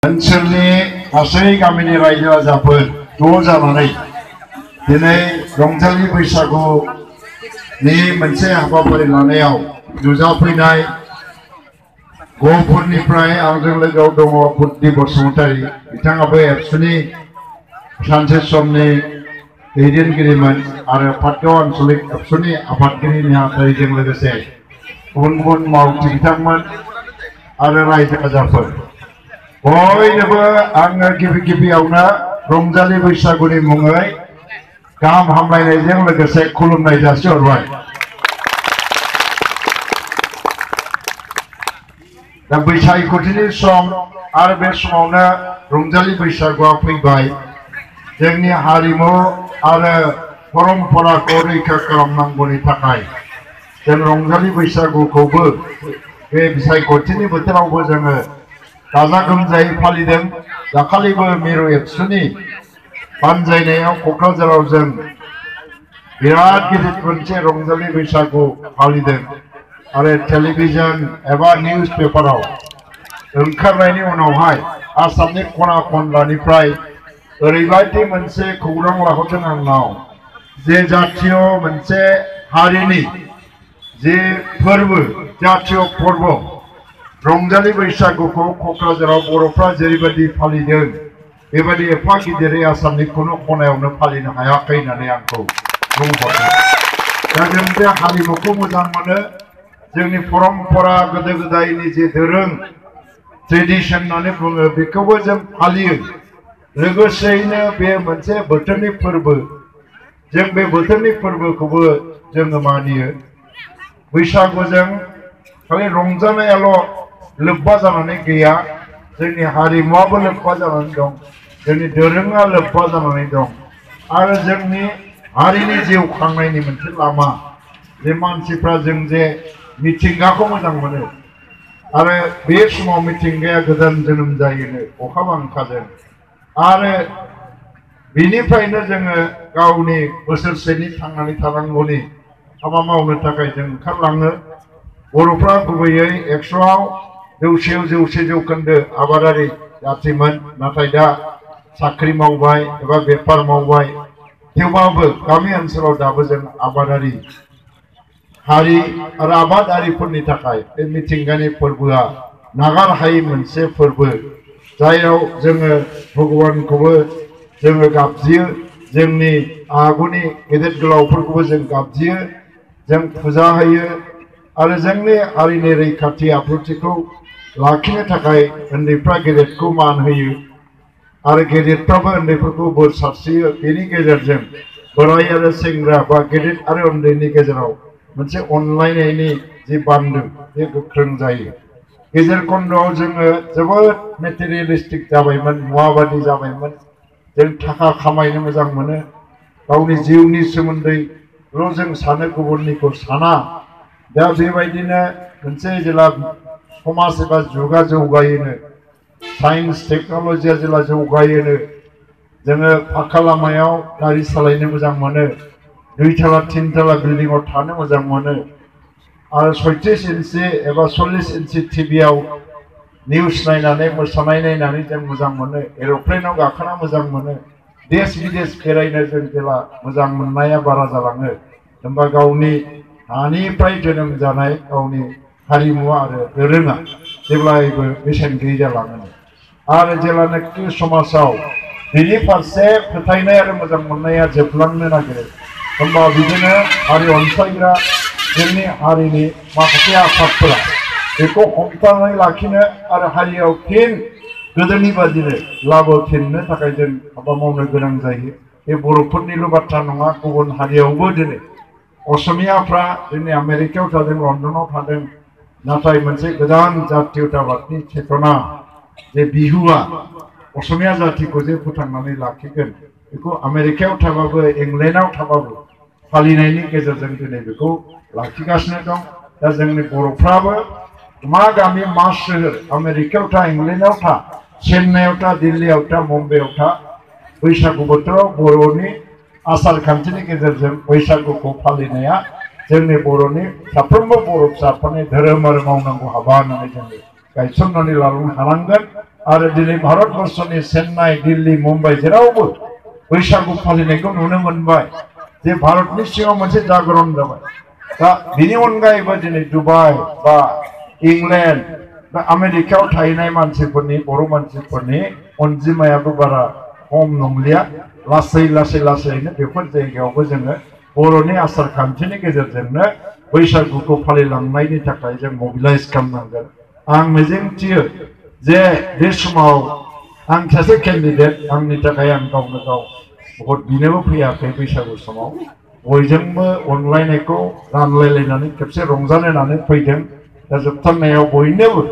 ओनसोलनि गासै गामिनि रायजो राजाफोर ज' जानानै दिनै रंजालि बैसागुनि मोनसे हाबाफारि लानायाव नुजाफैनाय गहपुरनिफ्राय आंजों लोगोआव दङ बुद्धि बसुमतारी बिथाङाबो एबसुनि सानसे समनि दैदेनगिरिमोन आरो पाटगाव आन्चलिक एबसुनि आफादगिरि नेहाथारिजों लोगोसे गुबुन गुबुन मावथि बिथांमोन आरो रायजो राजाफोर बयनोबो आङो गिबियावनो रंजालि बैसागुनि मुङै गाहाम हामलायनायजों लोगोसे खुलुमनाय जासिहरबाय। दा बैसागुनि सम आरो बे समावनो रंजालि बैसागुआ फैबाय। जोंनि हारिमु आरो परम्पराखौ रैखा खालामनांगौनि थाखाय जों रंजालि बैसागुखौबो बे बैसागुनि बोथोरावबो जोङो गाजा गोमजायै फालिदों। दाखालिबो मिरु एबसुनि बानजायनायाव क'क्राझाराव जों बिराद गिदिर मोनसे रंजालि बैसागु फालिदों आरो टेलिभिजन एबा निउज पेपाराव ओंखारनायनि उनावहाय आसामनि खना खनलानिफ्राय ओरैबायदि मोनसे खौरां लाहरदों आंनाव जे जातीय मोनसे हारिनि जे फोरबो जातीय फोरबो रंजालि बैसागुखौ क'क्राझाराव बर'फ्रा जेरैबायदि फालिदों बेबायदि एफा गिदिरै आसामनि खुनु खनायावनो फालिनो हायाखै होननानै आंखौ बुंहरदों। दा जों बे हारिमुखौ मोजां मोनो, जोंनि परम्परा गोदो गोदायनि जे दोरों ट्रेडिशन होननानै बुङो बेखौबो जों फालियो। लोगोसेयैनो बे मोनसे बोथोरनि फोरबो, जों बे बोथोरनि फोरबोखौबो जोङो मानियो। बैसागुजों खालि रंजानायाल' लोब्बा जानानै गैया, जोंनि हारिमुआबो लोब्बा जानानै दं, जोंनि दोरोङा लोब्बा जानानै दं आरो जोंनि हारिनि जिउ खांनायनि मोनसे लामा। जे मानसिफ्रा जों जे मिथिंगाखौ मोजां मोनो आरो बे समाव मिथिंगाया गोदान जोनोम जायोनो अखा बांखाजों आरो बेनिफ्रायनो जोङो गावनि बोसोरसेनि थांनानै थानांगौनि हाबा मावनो थाखाय जों ओंखारलाङो। बर'फ्रा गुबैयै 100आव जौसेयाव 100 जौखोन्दो आबादारि जातिमोन, नाथाय दा साख्रि मावबाय एबा बेफार मावबाय, थेवबाबो गामि ओनसोलाव दाबो जों आबादारि हारि आरो आबादारिफोरनि थाखाय बे मिथिंगानि फोरबोआ नागार हायै मोनसे फोरबो, जायाव जोङो भगबानखौबो जोङो गाबज्रियो, जोंनि आगुनि गेदेर गोलावफोरखौबो जों गाबज्रियो, जों फुजा होयो आरो जोंनि हारिनि रैखाथि आब्रुथिखौ लाखिनो थाखाय उन्दैफ्रा गेदेरखौ मान होयो आरो गेदेरफ्राबो उन्दैफोरखौ बोर सारस्रियो। बेनि गेजेरजों बोराय आरो सेंग्रा बा गेदेर आरो उन्दैनि गेजेराव मोनसे अनलायनायनि जि बान्दो बे गोख्रों जायो। गेजेर खन्दआव जोङो जोबोद मेटेरियेलिस्टिक जाबायमोन, मुवाबादि जाबायमोन। जों थाखा खामायनो मोजां मोनो, गावनि जिउनि सोमोन्दैल' जों सानो, गुबुननिखौ साना। दा बेबायदिनो मोनसे जेला समाज एबा जुगा जौगायोनो, साइन्स टेक्न'लजिया जेला जौगायोनो, जोङो फाखा लामायाव गारि सालायनो मोजां मोनो, 2 ताला 3 ताला बिल्डिंआव थानो मोजां मोनो आरो 36 इन्सि एबा 40 इन्सि टिभियाव निउस नायनानै मोसानाय नायनानै जों मोजां मोनो, एर'प्लेनाव गाखोना मोजां मोनो, देश बिदेश बेरायनो जों जेला मोजां मोननाया बारा जालाङो होनबा गावनि हानिफ्राय जोनोम जानाय गावनि हारिमुआ आरो दोरोङा जेब्लायबो बेसेन गैयै जालाङो आरो जेब्लानाखि समाजाव बेनि फारसे फोथायनाय आरो मोजां मोननाया जोबलांनो नागिरो होनबा बिदिनो हारि अनसायग्रा जोंनि हारिनि माखासे आफादफोरा बेखौ हमथानानै लाखिनो आरो हारियाव फिन गोदोनि बादिनो लाबोफिननो थाखाय जों हाबा मावनो गोनां जायो। बे बर'फोरनिल' बाथ्रा नङा, गुबुन हारियावबो दिनै असमियाफ्रा जोंनि आमेरिकायाव थादों, लण्डनाव थादों, नाथाय मोनसे गोदान जातीयताबादनि चेतना जे बिहुआ असमिया जातिखौ जे फोथांनानै लाखिगोन बेखौ आमेरिकायाव थाबाबो इंलेन्डआव थाबाबो फालिनायनि गेजेरजों दिनै बेखौ लाखिगासिनो दं। दा जोंनि बर'फ्राबो मा गामि मा सोहोर, आमेरिकायाव था, इंलेन्डआव था, चेन्नाइआव था, दिल्लीयाव था, मुम्बाइआव था, बैसागु बोथोराव बर'नि आसार खान्थिनि गेजेरजों बैसागुखौ फालिनाया जोंनि बर'नि साफ्रोमबो बर' फिसाफोरनि धोरोम आरो मावनांगौ हाबा होननानै जोङो गायसननानै लानो हानांगोन आरो दिनै भारतबर्षनि चेन्नाई दिल्ली मुम्बाइ जेरावबो बैसागु फालिनायखौ नुनो मोनबाय जे भारतनि सिङाव मोनसे जागरण जाबाय दा बिनि अनगायैबो दिनै दुबाइ बा इंलेन्ड बा आमेरिकायाव थाहैनाय मानसिफोरनि बर' मानसिफोरनि अनजिमायाबो बारा खम नंलिया लासै लासैनो बेफोर जायगायावबो जोङो बर'नि आसार खान्थिनि गेजेरजोंनो बैसागुखौ फालिलांनायनि थाखाय जों मबिलाइज खालामनांगोन आं मिजिंथियो जे बे समाव आं सासे केन्डिडेट आंनि थाखाय आं गावनो गाव भट बिनोबो फैयाखै बैसागु समाव बयजोंबो अनलायनायखौ रानलायलायनानै खेबसे रंजालायनानै फैदों दा जोबथारनायाव बयनोबो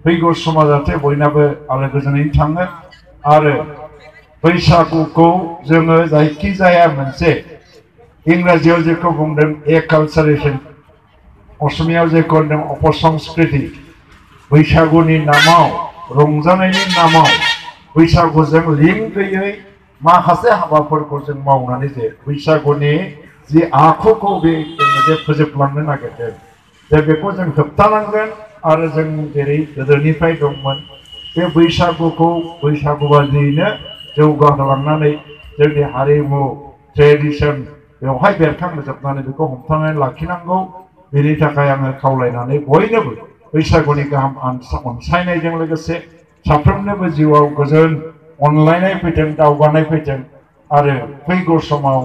फैगौ समा जाहाथे बयनाबो आलो गोजोनै थाङो आरो बैसागुखौ जोङो जायखिजाया मोनसे इंराजियाव जेखौ बुंदों एकालसारेशन असमियाव जेखौ होनदों अपसंस्कृति बैसागुनि नामाव रंजानायनि नामाव बैसागुजों लिंक गैयै माखासे हाबाफोरखौ जों मावनानै जे बैसागुनि जि आखुखौ बे जोङो जे फोजोबलांनो नागिरदों दा बेखौ जों होबथानांगोन आरो जों जेरै गोदोनिफ्राय दंमोन बे बैसागुखौ बैसागु बादियैनो जौगाहोलांनानै जोंनि हारिमु ट्रेडिसन बेवहाय बेरखांहोजोबनानै बेखौ हमथानानै लाखिनांगौ बेनि थाखाय आङो खावलायनानै बयनोबो बैसागुनि गाहाम अनसायनायजों लोगोसे साफ्रोमनोबो जिउआव गोजोन अनलायनाय फैथों दावगानाय फैथों आरो फैगौ समाव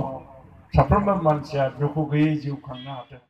साफ्रोमबो मानसिया दुखु गैयै जिउ खांनो हाथों।